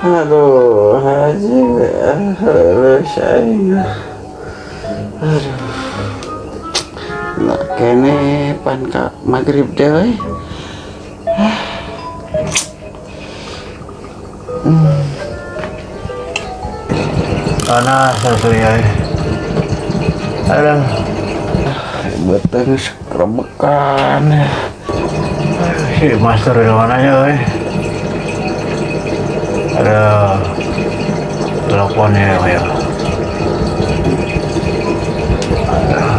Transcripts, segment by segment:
Aduh, haji, lulus aing. Aduh. Nggak kene pan ka maghrib deh we. Panas asli ya. Aduh. Beteng kerebekan. Si master di mana ya, oi? Aduh. Teleponnya ya. Aduh.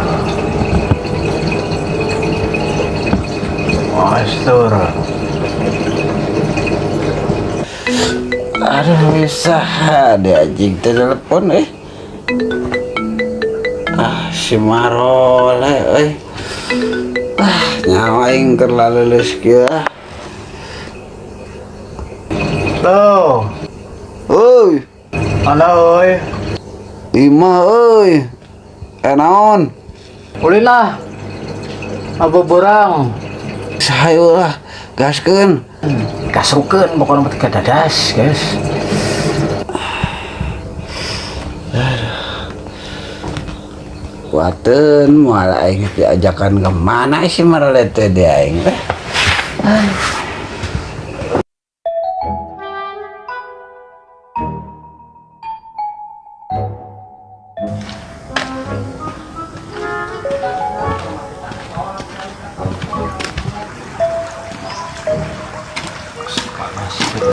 Master. Aduh, bisa ada anjing telepon eh. Ah, si Marole eh. Ah, nyawa aing keur laleuleus kieu ah. Tuh. Euy, Mana oi? imah euy. Eh naon? Ulin lah. Apa borang? Sahayu lah, gaskeun. Kasrukeun pokoknya mah tiga dadas, guys. Kuateun moal aing diajakan ke mana si Marole teh di aing teh.